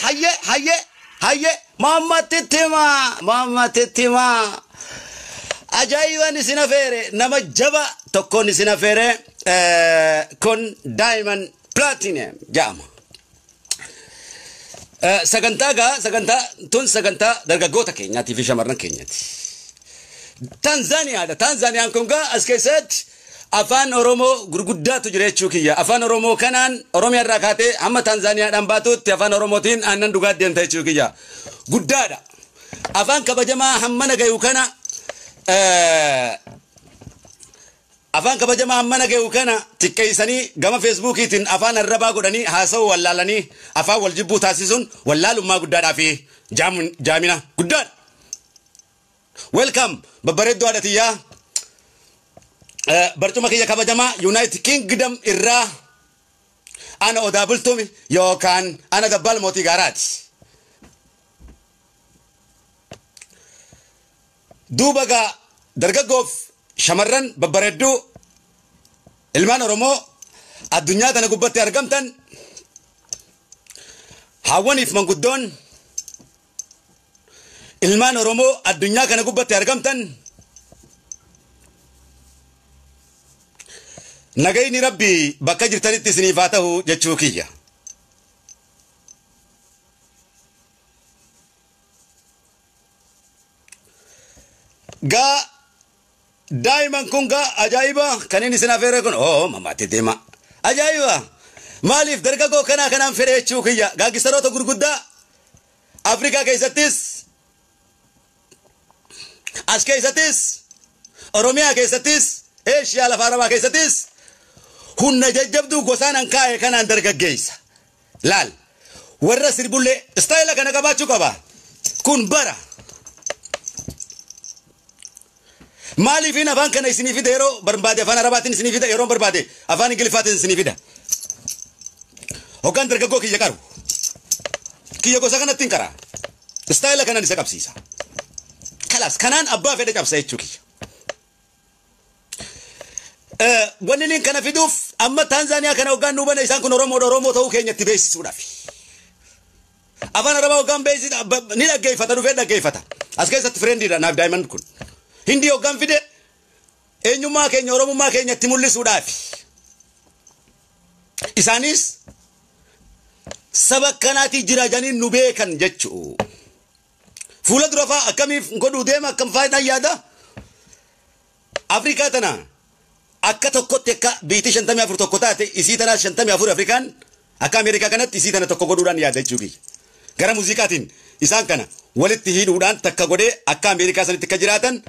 Hayyee hayyee hayyee Muhammad tima Muhammad tima. Ajaa'iban isin afeere nama jaba tokkoon isin afeere kun Diamond Platinum jedhama. Sagantaa gaa sagantaa tun sagantaa dargaggoota keenyaatii fi shamarran keenyaati. Tanzaaniyaadha. Tanzaaniyaan kun gaa as keessatti afaan Oromoo gurguddaatu jira jechuu kiyya. Afaan Oromoo kanaan Oromiyaa irraa kaatee hamma Tanzaaniyaadhaan baatutti afaan Oromootiin aannan dhugaa deemta jechuu kiyya. Guddaadha. Afaan kabajamaa hammana gayu kana afaan kabajamaa hammana gayu kana xiqqeessanii gama feesbuukiitiin afaan arrabaa godhanii haasa'uu wallaalanii afaan wal jibbuu taasisuun wallaalummaa guddaadhaa fi jaamina guddaadha. Welcome babbareedduu haadha tiyyaa. Barcuma kiyya kabajamaa United Kingdom irraa ana Odaa Bultumi yookaan ana Dabbaal Mootii Gaaraati. Duuba gaa dargaggoof shamarran babbareedduu ilmaan Oromoo addunyaa tana gubbatti argamtan hawwaniif manguddoon ilmaan Oromoo addunyaa kana gubbatti argamtan nagayni rabbii bakka jirtanitti isiniif haa ta'u jechuu kiyya. Gaa daa'iman kun gaa ajaa'iba kan inni isin afeere kun oo mamaatti deema ajaa'iba maaliif dargaggoo kanaa kanaan fedhe jechuu kiyya gaaggistaroota gurguddaa Afrikaa keessattis as keessattis Oromiyaa keessattis Eeshiyaa lafa Arabaa keessattis humna jajjabduu gosaan an kaa'e kanaan dargaggeessa. Laal warra sirbullee istaayila kana qabaachuu qaba. Kun bara. Maaliifin afaan kana isinii fida yeroo barbaade afaan Arabaatiin isinii fida yeroo barbaade afaan Ingiliffaatiin isinii fida. Hoggaan dargaggoo kiyya qaru. Kiyya gosa kanatti hin qara. Istaayila kanaan isa qabsiisa. Kalaas kanaan abbaa fedhe cabsa jechuu kiyya. Wanni inni kana fiduuf amma Taanzaaniyaa kana hoggaan nu bane isaan kun Oromoodha Oromoo ta'uu keenyatti beeksisuudhaaf. Afaan Arabaa hoggaan beeksisa ni dhaggeeffata dhufee dhaggeeffata. As keessatti fireendiidha naaf daa'imman kun. Hindii hoggaan fide eenyummaa keenya Oromummaa keenyatti mul'isuudhaaf. Isaanis saba akkanaatii jira jedhanii nu beekan jechuu. Fuula dura fa'aa akkamiif godhuu deema akkam faayidaan yaada? Afrikaa tana akka tokkotti akka biitii 54 tokko taate isii tanaas 54 Afrikaan akka Ameerikaa kanatti isii tana tokko godhuudhaan yaada jechuu kiyya. Gara muuziqaatiin isaan kana walitti hidhuudhaan takka godhee akka Ameerikaa sanitti akka jiraatan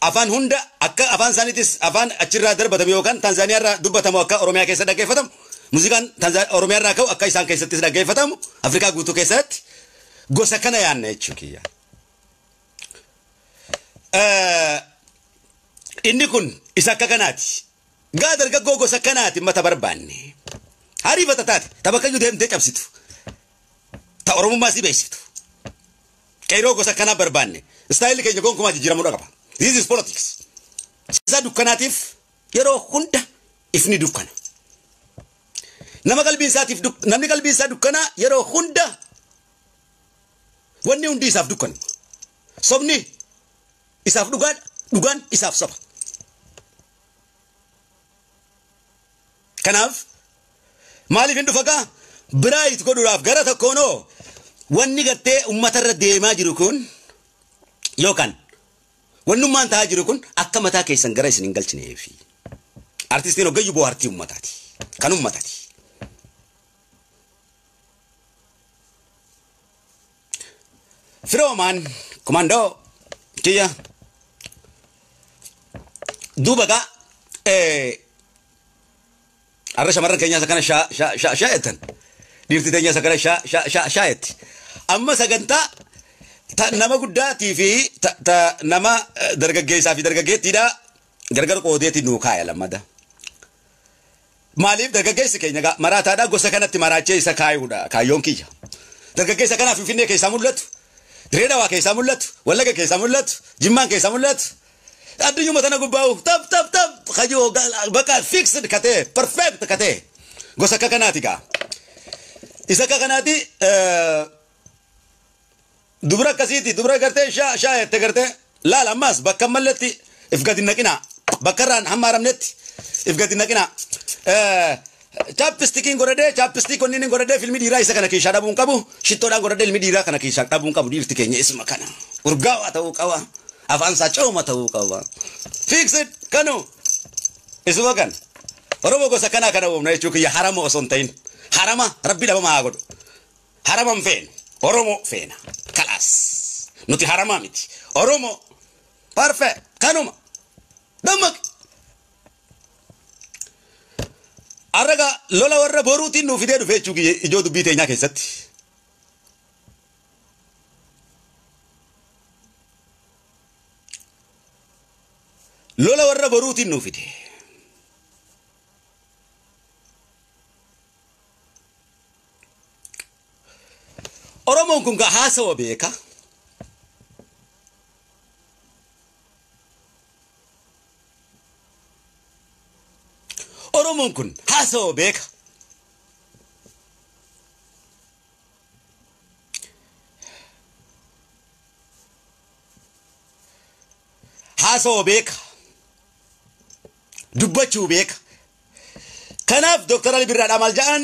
afaan hunda akka afaan isaaniitis afaan achirraa darbatamu yookaan Taanzaaniyaarraa dubbatamu akka Oromiyaa keessa dhaggeeffatamu muuziqaan Oromiyaarraa ka'u akka isaan keessattis dhaggeeffatamu Afrikaa guutuu keessatti gosa kana yaanna jechuu kiyya. Inni kun isa akka kanaati. Gaa dargaggoo gosa kanaati mata barbaanne. Hariifata taate tapha deemtee cabsitu. Ta Oromummaa si beeksiftu. Qeeroo gosa kanaa barbaanne. Istaayilli keenya gonkumaa jijjiiramuu qaba. This is politics. Isa dukkanaatiif yeroo hunda ifni dukkana. Nama qalbii isaatiif namni qalbii isaa dukkanaa yeroo hunda wanni hundi isaaf dukkanu. Sobni isaaf dhugaadha. Dhugaan isaaf soba. Kanaaf maaliif hin dhufa gaa biraayit godhuudhaaf gara tokkoonoo wanni gartee uummatarra deemaa jiru kun yookaan wannummaan ta'aa jiru kun akka mataa keessan gara isin hin galchineefi. Artistiin hoggayyuu bohaartii uummataati. Kan uummataati. Firoomaan komandoo kiyya duuba gaa har'a shamarran keenyaa isa kana shaa shaa shaa shaa jettan dhiirti teenyaa isa kana shaa shaa shaa shaa jetti amma sagantaa ta nama guddaatii fi ta nama dargaggeessaa fi dargaggeettiidha gargar qoodeeti nuu kaaya lammada. Maaliif dargaggeessi keenya gaa maraataadha gosa kanatti maraachee isa kaayuudha kaayyoon kiyya. Dargaggeessa kanaaf Finfinnee keessaa mul'atu, Dirree Dhawaa keessaa mul'atu, Wallagga keessaa mul'atu, Jimmaan keessaa mul'atu. Addunyuma tana gubbaa'u tap tap tap kajoo bakka fixed katee perfect katee gosa akka kanaati gaa. Isa akka kanaati dubra akkasiiti dubra gartee shaa jette gartee laal ammaas bakka malletti if gadi naqinaa bakka irraan hammaaramnetti if gadi naqinaa. Chapstikiin godhadhee chapstick onni godhadhee filmi dhiiraa isa kana keessaa dhabuun qabu shittoodhaan godhadhee ilmi dhiiraa kana keessaa dhabuun qabu dhiirti keenya isuma kana urgaawaa ta'uu qaba afaan isaa cooma ta'uu qaba fixed kanu isuma kana Oromoo gosa kanaa kana uumna jechuu kiyya harama osoo hin ta'in harama rabbi dhabama haa godhu harama hin feenu Oromoo feena kalaas nuti haramaa miti Oromoo perfect kanuma dammaqi. Arraga lola warra boruutiin nuu fidee dhufe jechuu kiyya ijoo dubbii teenyaa keessatti. Lola warra boruutiin nuu fide. Oromoon kun haasawa beeka. Oromoon kun haasawa beeka. Haasawa beeka. Dubbachuu beeka. Kanaaf Dooktar Ali Birraadhaa maal jedhan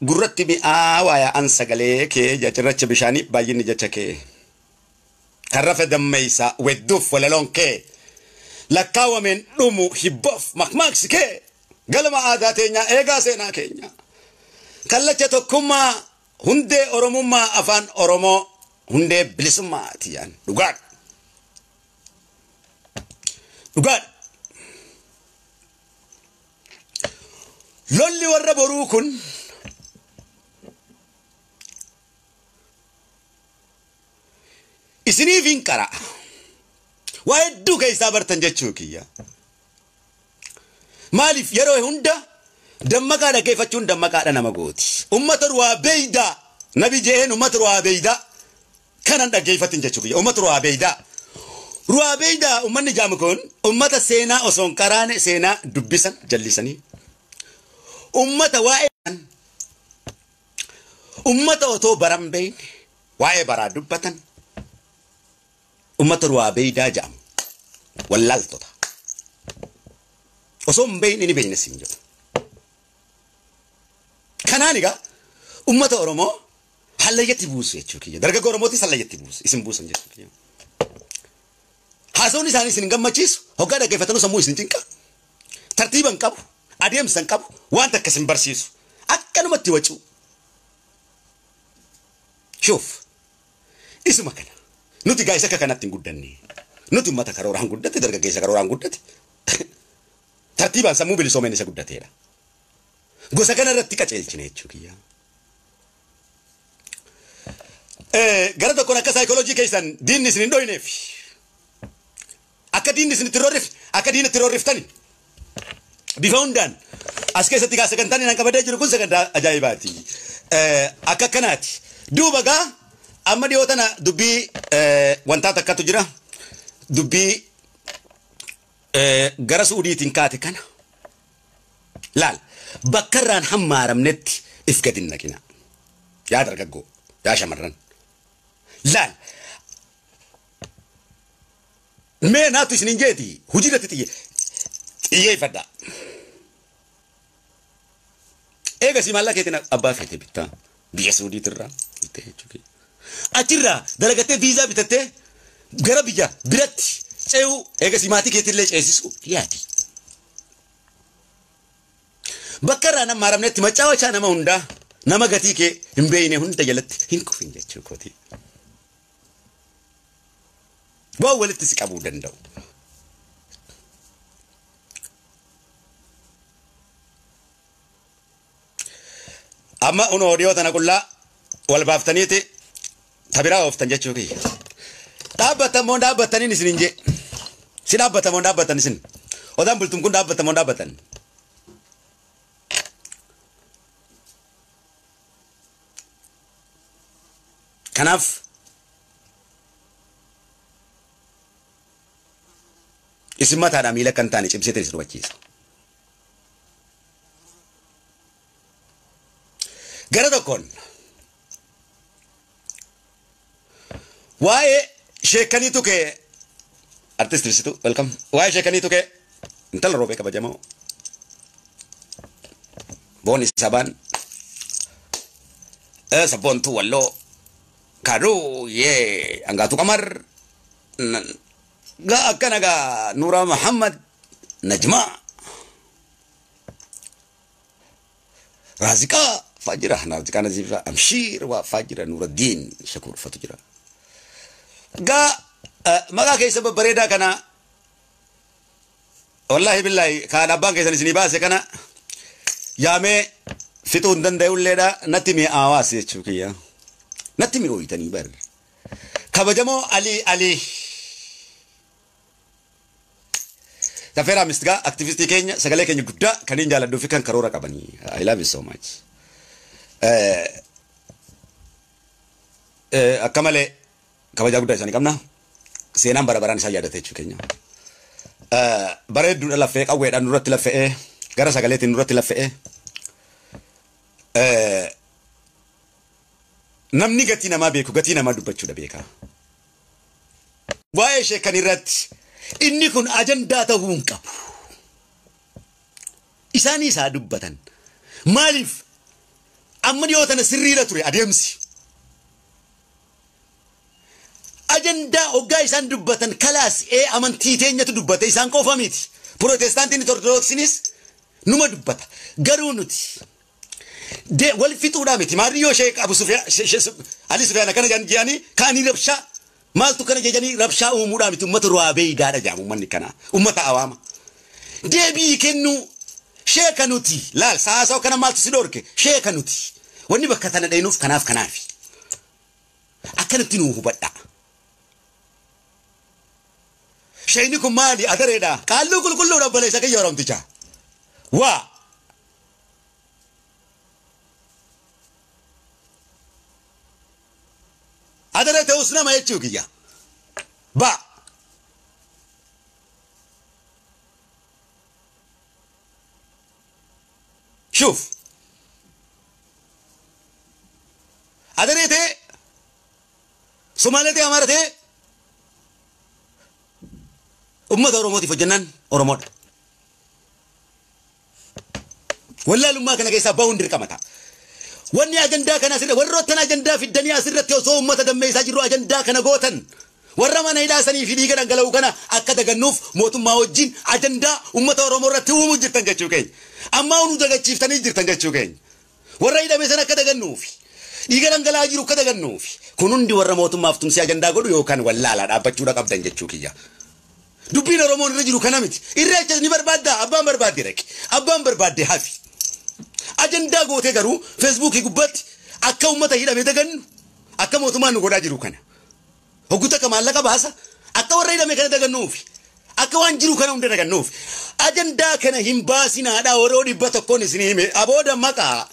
gurratti mi'aawaa yaa'an sagalee kee cirracha bishaanii baay'inni jecha kee. Kan rafe dammeeysa wedduuf walaloon kee. Lakkaawameen dhumu hibboof makmaaksi kee. Galma aadaa teenyaa eegaa seenaa keenya. Kallacha tokkummaa hundee Oromummaa afaan Oromoo hundee bilisummaati yaan dhugaadha. Dhugaadha. Lolli warra boruu kun isiniif hin qara. Waa hedduu keessaa bartan jechuu kiyya. Maaliif yeroo hunda dammaqaa dhaggeeffachuun dammaqaadha nama gooti. Uummata ruwaa beeydaa nabi jeen uummata ruwaa beeydaa kanan dhaggeeffatin jechuu kiyya. Uummata ruwaa beeydaa. Ruwaa beeydaa uummanni jaamu kun uummata seenaa osoo hin qaraane seenaa dubbisan jallisanii. Uummata waa'ee uummata otoo baran beeyne waa'ee baraa dubbatan. Uummata ruwaa beeydaa jedhamu wallaaltota. Osoo hin beekne ni beekne siin jedhu. Kanaan egaa uummata Oromoo hallayyatti buusu jechuu kiyya. Dargaggoo Oromootis hallayyatti buusu. Isin buusan jechuu kiyya. Haasawni isaanii isin hin gammachiisu. Hoggaa dhaggeeffatanuu sammuu isin cinqa. Tartiiba hin qabu. Adeemsa hin qabu. Waan takka isin barsiisu. Akkanumatti wacuu. Shuuf. Isuma kana. Nuti gaa'isa akka kanatti hin guddanne. Nuti uummata karooraan guddate dargaggeessa karooraan guddate. Tartiibaan sammuu bilisoomeen isa guddateedha. Gosa kana irratti qajeelchine jechuu kiyya. Gara tokkoon akka saayikooloojii keessan diinni isin hin dhoyneef. Akka diinni isin itti roorrifne, akka diinni itti roorriftani. Bifa hundaan as keessatti gaa sagantaan inni qabadee jiru kun sagantaa ajaa'ibaati. Akka akkanaati. Duuba gaa amma dhiyoo tana dubbii wantaa takkatu jira. Dubbii gara Suudiitiin kaate kana laal bakka irraan hammaaramnetti if gadi hin naqina. Yaa dargaggoo, yaa shamarran. Laal mee naatu isin hin jeeti hojii irratti xiyyeeffadha. Eegasii maallaqa keetiin abbaa feete bittaa biyya Suudiitirraa bittee jechuudha. Achirraa dalagattee viizaa bitattee gara biyya biratti ce'uu eegasii maatii keetillee ceesisu yaadi. Bakka irraa nama maaramnetti macaawachaa nama hundaa nama gatii kee hin beeyne hunda jalatti hin kufin jechuu kooti. Waan walitti si qabuu danda'u. Amma unoo dhiyoo tana qullaa wal baaftaniiti tabiraa ooftan jechuu kiyya. Dhaabbatan moo dhaabbataniin isin hin jee. Si dhaabbatan moo dhaabbatan isin. Odaan bultum kun dhaabbatan moo dhaabbatan. Kanaaf isin mataadhaa miila kan taane cimseetiin isin hubachiisa. Gara tokkoon Waa'ee sheekaniitu kee artist Ibsituu welcome. Waa'ee sheekaniitu kee intala roobee kabajamoo booni sabaan sabboontuu walloo kaduu yee angaatu qamar gaa akkana gaa Nuuraa Muhammad Najmaa Raaziqaa faa jira Raaziqaa Naziifaa Amshiir waa faa jira Nuuraddiin Shakuur fatu jira. Gaa maqaa keessa babbareedaa kana wallaahi billaahi kaan abbaan keessan isinii baase kana yaamee fixuu hin danda'ulleedha natti mi'aawaas jechuu kiyya. Natti mi'ooyitanii bar. Kabajamoo Alii Alii. Tafeeraa Mistigaa aktivistii keenya sagalee keenya guddaa kan hin jaaladhuu fi kan karoora qabanii. I love you so much. Akka malee kabajaa guddaa isaanii qabna. Seenaan bara baraan isaan yaadate jechuu keenya. Bareedduudha laffee qawweedhaan nurratti laffe'ee gara sagaleetiin nurratti laffe'ee. Namni gatii namaa beeku gatii namaa dubbachuudha beeka. Waa'ee sheekan irratti inni kun ajandaa ta'uu hin qabu. Isaan isaa dubbatan. Maaliif amma dhiyoo tana sirriidha ture adeemsi. Ajandaa hoggaa isaan dubbatan kalaas amantii teenyatu dubbate isaan qofa miti. Pirootestaantiin Ortodoksiinis numa dubbata. Garuu nuti wal fixuudhaa miti. Maariyyoo Sheek Abu Sufyaan Ali Sufyaan akkana jedhanii kaanii rabshaa maaltu kana jedhanii rabshaa uumuudhaa miti. Uummata ruwaabeeydaadha jedhamu uummanni kanaa. Uummata awaama. Deebii kennuu sheeka nuti laal saasaw kana maaltu si dhorke sheeka nuti. Wanni bakka tana dheenuuf kanaaf kanaafi. Akkanatti nuu hubadhaa. Sheekni kun maali adareedha. Qaalluu qulqulluudha obboleessa kiyya Oromticha. Waa. Adaree ta'us nama jechuu kiyya. Ba. Shuuf. Adaree ta'e Somaalee ta'e Amaara ta'e ummata Oromootiif hojjennaan Oromoodha. Wallaalummaa kana keessaa bahuun dirqama ta'a. Wanni ajandaa kana asirra warroottan ajandaa fiddanii asirratti osoo uummata dammeessaa jirru ajandaa kana gootan warra mana hidhaasanii fi dhiiga dhangala'uu kana akka dagannuuf mootummaa wajjin ajandaa uummata Oromoo irratti uumuu jirtan jechuu keenya. Ammaa nu dagachiiftanii jirtan jechuu keenya. Warra hidhame sana akka dagannuufi dhiiga dhangala'aa jiru akka dagannuufi kun hundi warra mootummaaf tumsee ajandaa godhu yookaan wallaalaa dhaabbachuudha qabdan jechuu kiyya. Dubbiin Oromoon irra jiru kana miti. Irreechas ni barbaaddaa abbaan barbaadde dhaqi abbaan barbaadde hafi. Ajandaa gootee garuu feesbuukii gubbaatti akka uummata hidhame dagannu akka mootummaan nu godhaa jiru kana. Hogguutu akka maallaqa baasa akka warra hidhame kana dagannuufi akka waan jiru kana hunda dagannuufi. Ajandaa kana hin baasinaadhaa yeroo 100 isin hime abooda maqaa.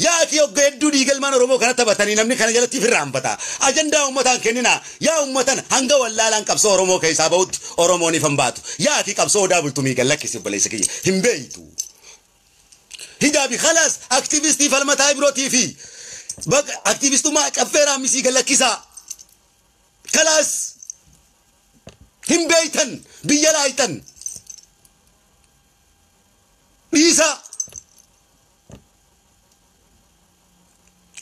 Yaa hogga hedduu dhiigalmaan Oromoo kana taphatanii namni kana jalatti firraanfata. Ajandaa uummataan kenninaa. Yaa uummatan hanga wallaalaan qabsoo Oromoo keessaa bahutti Oromoon ifan baatu. Yaa qabsoo odaa bultumii gallakkisi obboleessa kiyya hin beeytu. Hijaabi khalaas aktivistii falmataa birootii fi aktivistummaa caffeeraa misii gallakkisaa. Khalaas hin beeytan biyya laaytan. Dhiisaa.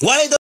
Waa'ee